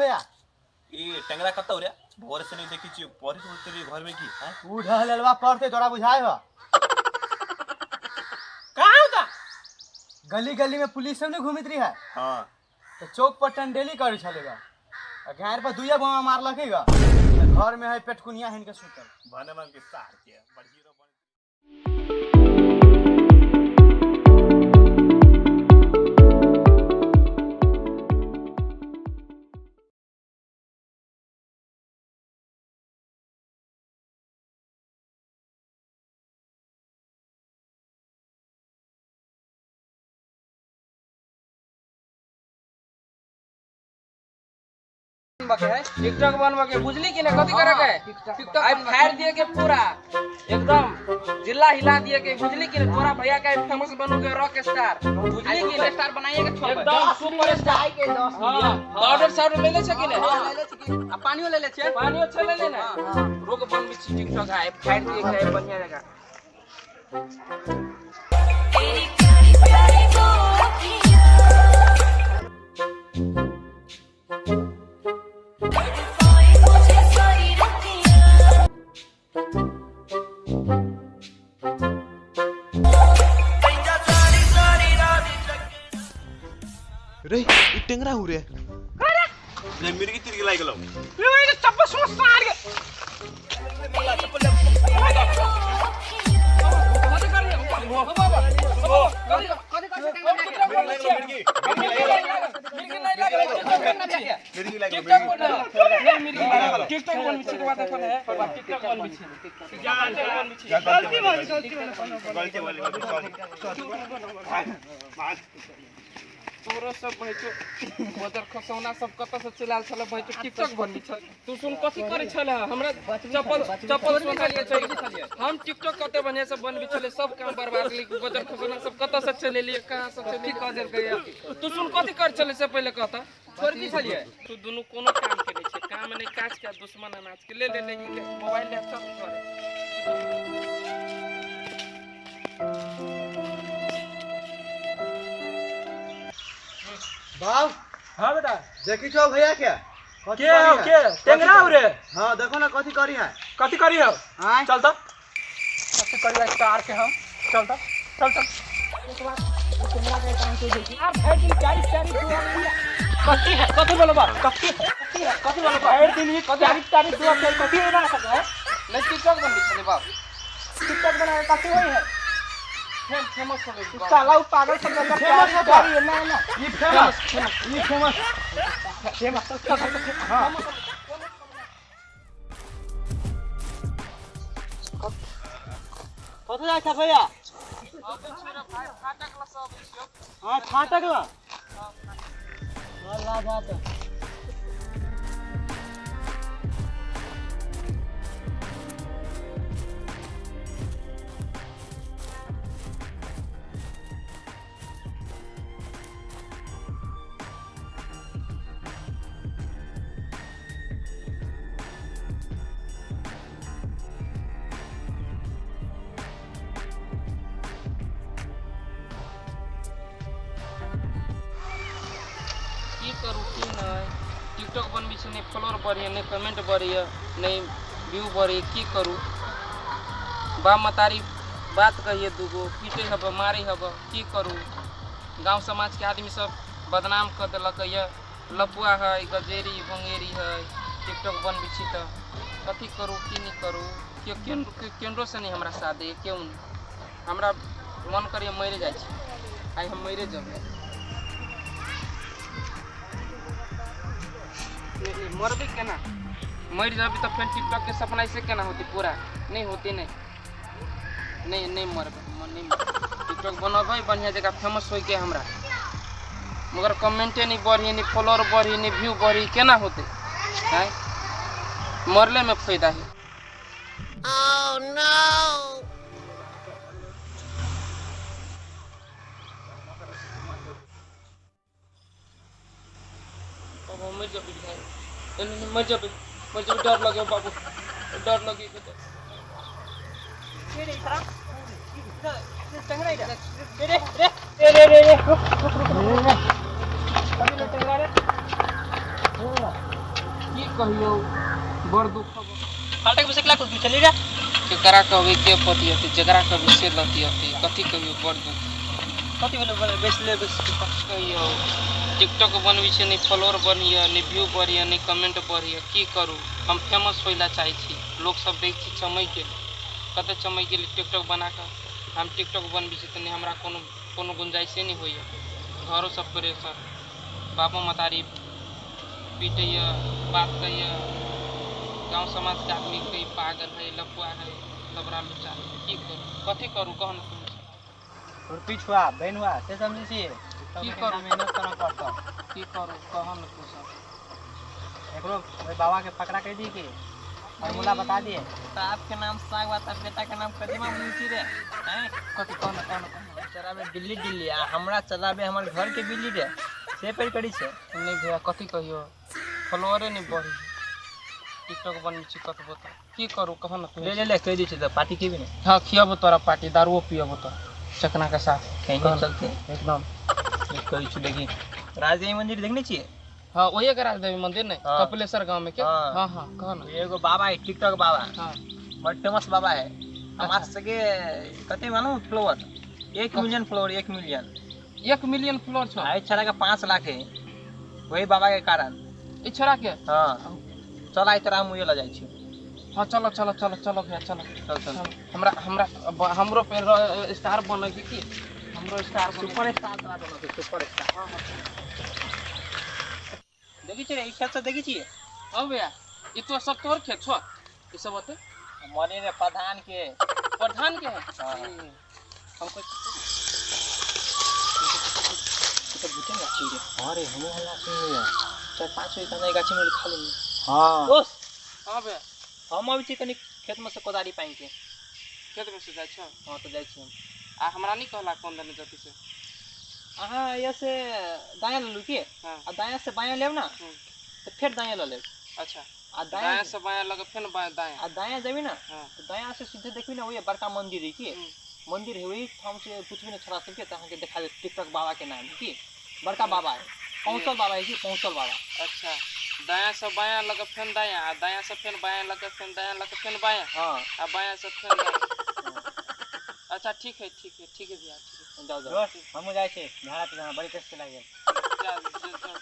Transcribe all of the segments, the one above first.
भैया ई टेंगरा कतौ रे भोर से नहीं देखी छी पढ़े होते रे घर में की हैं उ ढहलवा पढ़ते तोरा बुझाय हो कहाँ होता गली गली में पुलिस सब नहीं घूमित रही है हां तो चौक पर टंडेली करे छलेगा आ घर पर दुइया बमा मारलकेगा घर में है पेटकुनिया हिन के सुतल भने मन के सार के बड़ हीरो बन बनबा के है टिकटॉक बनबा के बुझली कि ना कथी करे के टिकटॉक आई फायर दिए के पूरा एकदम जिला हिला दिए के बुझली कि ना तोरा भैया के फेमस बनू के रॉक स्टार बुझली कि ना स्टार बनाइए के छोड़ एकदम सुपर स्टार के 10 हां पाउडर साउडर ले ले छै कि ना हां ले ले छी आ पानियो ले ले छियै पानियो छै ले ले ना रोक बनबी छी टिकटॉक आई फायर दिए के बढ़िया जगह तेरी प्यारी प्यारी दो अखियाँ तड़पाए मुझे सारी रतियाँ रे ई टेंगरा हु रे रे मिर्गी तिर्गी लागि गेलौ रे चप्पल सुन सार के कथी करिए हो बाबा हो कथी कथी कथी मिर्गी मिर्गी नहीं लागल टिकटॉक बनबै छियै मिर्गी लागि टिकटॉक बन नहीं मिर्गी लागल टिकटॉक बनबै छी बात देखल है टिकटॉक बनबै छी टिकटॉक बनबै छी गलती वाली गलती सॉरी तोरो सब भैचो बदर खसौना सब कतऽ से चलि आयल छल भैचो टिकटॉक बनबै छल तू सुन कथी करै छल हमरा चप्पल चप्पल सुनलिए छै हम टिकटॉक कते बढ़िया से बनबै छलै सब काम बर्बाद गेलै बदर खसौना सब कतऽ से चलि एलियै कहाँ से चलि की कह देलकै तू सुन कथी करै छलै से पहिले कहता छोड़ की छलियै तू दुनू कोनो काम के नहीं छै काम नहीं काज के दुश्मन अनाज के ले ले ले ई के मोबाइल ले चल घरे बाप हाँ बेटा देखी छो भैया के कथी के हो करी है? के टेंगरा हो रे हां देखो ना कथी करी है कथी करी हो आय चल तो कथी करी है कार के हम चल तो चल चल कथी है कथी बोलो बा कथी है कथी बोलो बा भरि दिन ई चारि चारि दुआ के कथी बना सके है नहीं टिकटॉक बनबै छलै बाप टिकटॉक बना के कथी होई है फेम फेमस हो गेल बाप साला उ पागल सब लगा फेमस होता। गाड़ी ना ना ई फेमस ई फेमस फेमस हां कथी जाइ छ भैया फाटक ला सब छियौ हां फाटक ला अल्लाह बात की करू की नहि टिकटॉक बनबै छै नहि फॉलोअर बढ़ैए नहि कमेंट बढ़ैए नहि व्यू बढ़ैए की करू बाप मतारी बात कहिए दूगो पीटे हब मारे हब की करू गांव समाज के आदमी सब बदनाम कर देलक ये लपुआ है गजेरी भंगेरी है टिकटॉक बनबै छी तऽ कथी करू की नहि करू केओ केन्द्रो से नहि हमरा साथ दैए केओ नहि हमरा मन करैए मरि जाइ छी आइ हम मरि जेबै नहीं, नहीं, मरबे केना मरि जेबै तऽ फेर टिकटॉक के सपना ऐसे केना होतै पूरा नहीं होते नहीं नहीं नहीं मरबै नहीं मरबै। टिकटॉक बनबै बढ़िया जगह फेमस होइके हमरा मगर कमेंटे नहीं बढ़ी नहीं फॉलोअर बढ़ी नहीं व्यू बढ़ी केना होतै आँय मरले में फायदा है बाबू मर जबी भाई मर जबी मर जबी डर लगे बाबू डर लगे रे रे रे रे रुक रुक रुक रुक कहियो बड़ दुख फाटक में से केला कुछ चली रे केकरा कहबै के पतियते जकरा कहबै से लतियते कथी कहियो बड़ दुख कथी भेलो बेच ले बेच कहियो टिकटॉक बनबै छै नहि फॉलोअर बढ़िया नहि व्यू बढ़िया नहि कमेंट बढ़िया की करू हम फेमस होइला चाहै छी लोक सब देख छी चमकि गेल कतऽ चमकि गेल टिकटॉक बना कऽ हम टिकटॉक बनबै छी तऽ नहि हमरा कोनो कोनो गुंजाइशे नहि होइया घरो सब प्रेशर बापो महतारी पीटैया बात कहैया गाँव समाजके आदमी कही पागल है लफुआ है लबड़ा लुच्चा है की करू कथी करू कह न तुम खुरपी छुआ बहन हुआ से समझै छियै की करू? मेहनत करऽ पड़तौ की करू कह न तू सब एकरो ओहि बाबा के पकड़ा कह दी कि फार्मूला बता दिए बाप के नाम साग बा तब बेटा के नाम कदीमा मुंशी रे हैं कथी कह न कह न कह न। चलाबे बिल्ली दिल्ली आ हमरा चलाबे हमर घर के बिल्ली रे से पर करी छै नहीं भैया कथी कहियो फॉलोअरे नहीं बढ़ी टिकटॉक बनबै छी कतबो तऽ की करू कह न तू ले ले ले कह दी छै तऽ पार्टी खेबी ने हाँ खियाबो तोरा पार्टी दारुओ पियबो तोरा चकना के साथ कहीं कह न। चलते एकदम कहै छी देखी राजदेवी मंदिर देखने छियै हाँ वही के राजदेवी मंदिर ने हाँ। कपिलेश्वर गांव में के हाँ। हाँ हाँ कह न एगो बाबा है टिकटॉक बाबा हाँ बड़ फेमस बाबा है हमार सबके कते मालूम follower 1 million follower 1 million 1 million follower छौ आई छड़ा के 5 लाख है वही बाबा के कारण ई छोरा के हाँ चल आई तोरा हम ल जाइ छी हाँ चलो चलो चलो चलो भैया चलो चल चल हमरा हमरा हमरो पे स्टार बनै के की हमरो स्टार बनै सुपर स्टार तोरा बनल छै सुपर स्टार हाँ हाँ देखै छियै ई खेत सब देखै छियै हाँ भैया ई तो सब तोहर खेत छौ ई सब होते मने ने प्रधान के प्रधान के है हाँ। हमको तो भूते गाछी रे अरे हमहूँ हल्ला सुनलियै 4-5 बजे तक गाछी में खा लेली हाँ दोस्त हाँ भैया हम अबै छी कनी खेत में से कोदारी पानि के खेत में से जाइ छौ हाँ तो जाइ छी हम आ हमरा नहीं कहला कोन दने जति से अहाँ यहाँ से दायाँ लऽ लू की हाँ आ दायाँ से बायाँ लेब ना तो फेर दायाँ लऽ लेब अच्छा आ दायाँ दायाँ से बायाँ लगे फेर बायाँ दायाँ आ दायाँ जेबी ना हाँ तो दायाँ से सीधे देखबी ना वही बड़का मंदिर है की मंदिर है वही ठाम से पूछबी ना छोरा सबके तऽ अहाँके देखा देत टिकटॉक बाबा के नाम की बड़का बाबा है पहुँचल बाबा है की पहुँचल बाबा अच्छा दायाँ से बायाँ लगे फेर दायाँ आ दायाँ से फेर बायाँ लगे फेर दायाँ लगे फेर बायाँ हाँ आ बायाँ से फेर दायाँ अच्छा ठीक है ठीक है ठीक है भैया ठीक है जाओ जाओ दोस्त हमहूँ जाइ छी झाड़ा पे बड़ी कष्ट लागि गेल जा जा जा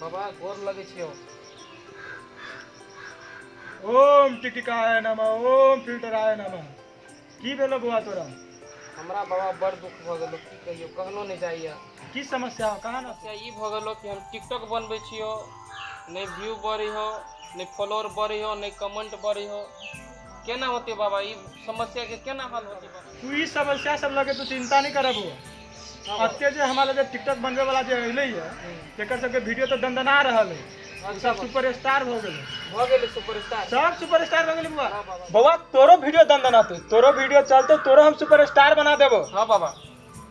बाबा गोर लगे छियो ओम टिकटिकाय नमः ओम फिल्टराय नमः की भेलो बौआ तोरा हमरा बाबा बड़ दुख भऽ गेलो की कहियो कहलो नहीं जाइए की समस्या हो कहाँ ना समस्या ई भऽ गेलो कि हम टिकटॉक बनबै छियो नहि व्यू बढ़ै हो नहि फॉलोअर बढ़ै हो नहि कमेंट बढ़ै हो केना होतै बाबा ई समस्या के केना हल होतै बाबा तू ई समस्या सब लगे तू चिंता नहीं कर बौआ अते जे हमारा जे टिकटॉक बनबे वाला जे अइलै है तेकर सबके वीडियो तो दंदना रहल है उ सब सुपरस्टार भऽ गेलै भऽ गेलै सुपरस्टार सब सुपरस्टार भऽ गेलै बौआ हाँ बाबा बौआ तोरो वीडियो दंदनातो तोरो वीडियो चलतो तोरो हम सुपरस्टार बना देबो हाँ बाबा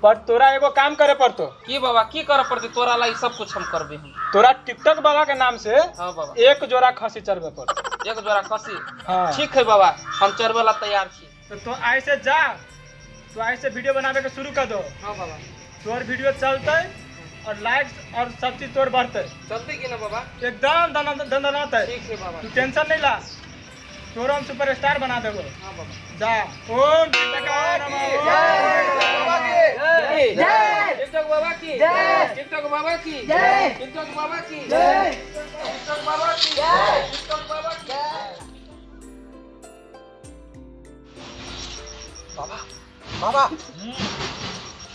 पर तोरा एगो काम करे पड़तो की बाबा की करऽ पड़तै तोरा लागि सब कुछ हम करबै हम तोरा टिकटॉक बाबा के नाम से हाँ बाबा एक जोड़ा खसी चढ़बे पड़तो एक जोड़ा खसी हाँ ठीक है बाबा हम चढ़बै ला तैयार छी तो आइ से जा तो आइ से वीडियो बनावे के शुरू कर दो हाँ बाबा तोर वीडियो चलते और लाइक्स और सब चीज तोर बढ़ते चलतै कि ना बाबा एकदम दंदनाते ठीक है बाबा तू टेंशन नहीं ला तोरो हम सुपरस्टार बना देबो हाँ बाबा जा ओम टिकटॉक नमः जय टिकटॉक बाबा की जय टिकटॉक बाबा की जय टिकटॉक बाबा की जय टिकटॉक बाबा की जय टिकटॉक बाबा की जय बाबा बाबा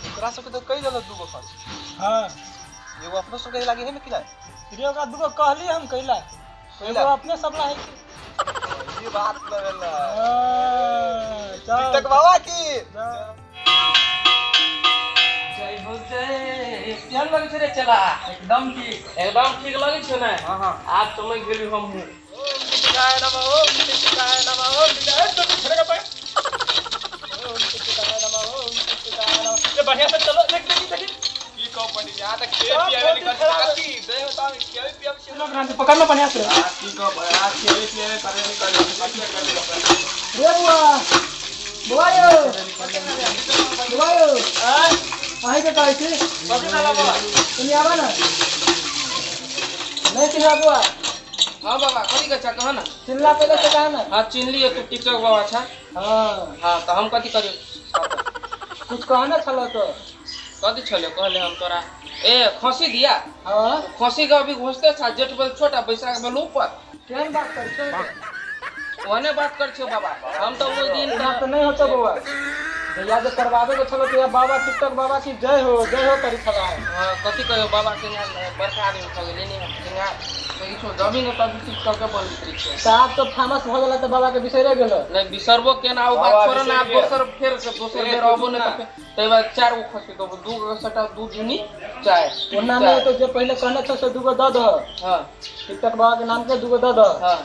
ओकरा सबके तो कहि देलक दूगो खस हाँ एगो अपनो सबके लागे है ने किला रे ओकरा दूगो कहली हम कैला एगो अपने सबला है की ये बात लगल हाँ, चल टिकटॉक बाबा की जा। जय हो जय केहन लगै छै रे चला? एकदम ठीक, एकदम ठीक लगै छै ने? हां हां, आज चमक गेली हम। ओम पिताय नमः, ओम पिताय नमः, ओम पिताय। छोड़ेगा पाए। ओम पिताय नमः, ओम पिताय नमः। ये बढ़िया से चलो, देख देख देख की कहू पंडित जी, यहाँ तक खेत पियाबे नहीं करते कथी दे बताओ, खेत पियाबे छी चलो क्रांति पकड़ लो बढ़िया से। की कहू यहाँ खेत पियाबे करे नहीं करे कथी कर ले। रे बुआ, बुआ यो, बुआ यो, अहीं के कहै छी कथी नाला बाबा? तुम आवा ना। नहीं चिन्हला बुआ? हां बाबा, कथी के छा कह ना। चिन्हला पहले से कहा ना। हां चिन्हलिए, तू टिकटॉक बाबा छा। हां हां, त हम कथी करियो? कुछ कहना छलो तो। कथी छलो कहले हम तोरा? ए खसी दिया। हां, खसी के अभी घोसते छा, जेठ बल छोटा बैसाख बल ऊपर। केहन बात करै छो? ओने बात कर छो बाबा, हम तो ओइ दिन तो नहीं होतो बउआ। जहिया जे करवाबे के छलो तो बाबा टिकटॉक बाबा की जय हो जय हो करी छला। हां, कथी कहियो बाबा के बड़का आदमी भ गेलै ने, हम सिंगार तो ई जमी ने तब टिकटॉक के बनैत छै। साहब तो फेमस भ गेला त बाबा के बिसरे गेलो। नहीं बिसरबो केना, ओ बात छोड़ ना, दोसर फेर से दोसर बेर अबो ने त तै बाद 4 गो खसी दबो, 2 गो सटा 2 दुनी 4। ओना में तो जे पहले कहने छो से 2 गो the दह। हां, टिकटॉक बाबा के नाम के 2 गो the दह। हां,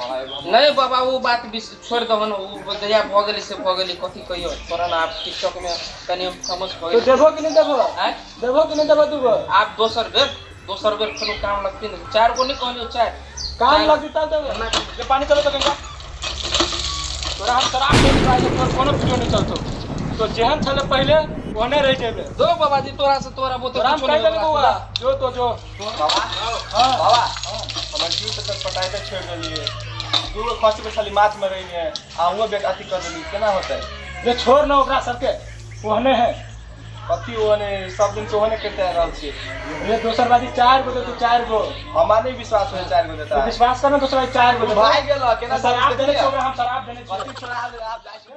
नहीं बाबा वो बात छोड़ दहन, ओ जहिया भ गेली से भ गेली, कथी कहियो तोरा ना। आप टिकटॉक में कनी फेमस भ तो देबो कि नहीं देबो? हैं देबो कि नहीं देबो 2 गो? आप दोसर बेर फेरो काम लगती ने, 4 गो नहीं कहलियो, 4 काम लगती तब देबो। जे पानी चलो तो गंगा तोरा हम शराब दे दियो, तोर कोनो वीडियो नहीं चलतो, तो जेहन छले पहले ओने रह जेबे। दो बाबा जी तोरा से तोरा बोते कुछ नहीं देबो बउआ, जो तो जो बाबा। हां बाबा, हमर जीव त पटाई त छोड़ देलिए, 2 गो खसी पर खाली माछ मरैनी है, आ हुआ बेक अथी कर देली, केना होतै? जे छोड़ न ओकरा सबके, ओहने है कथी ओहने, सब दिन से ओहने करते रहल छी। रे दोसर बाजी 4 गो दे तू, 4 गो हमरा नहीं विश्वास होय 4 गो देता। विश्वास कर ना, दोसर बाजी 4 गो भाई गेल केना शराब देने छो? हम शराब देने छी। कथी छोड़ा दे, आप जाइ छी।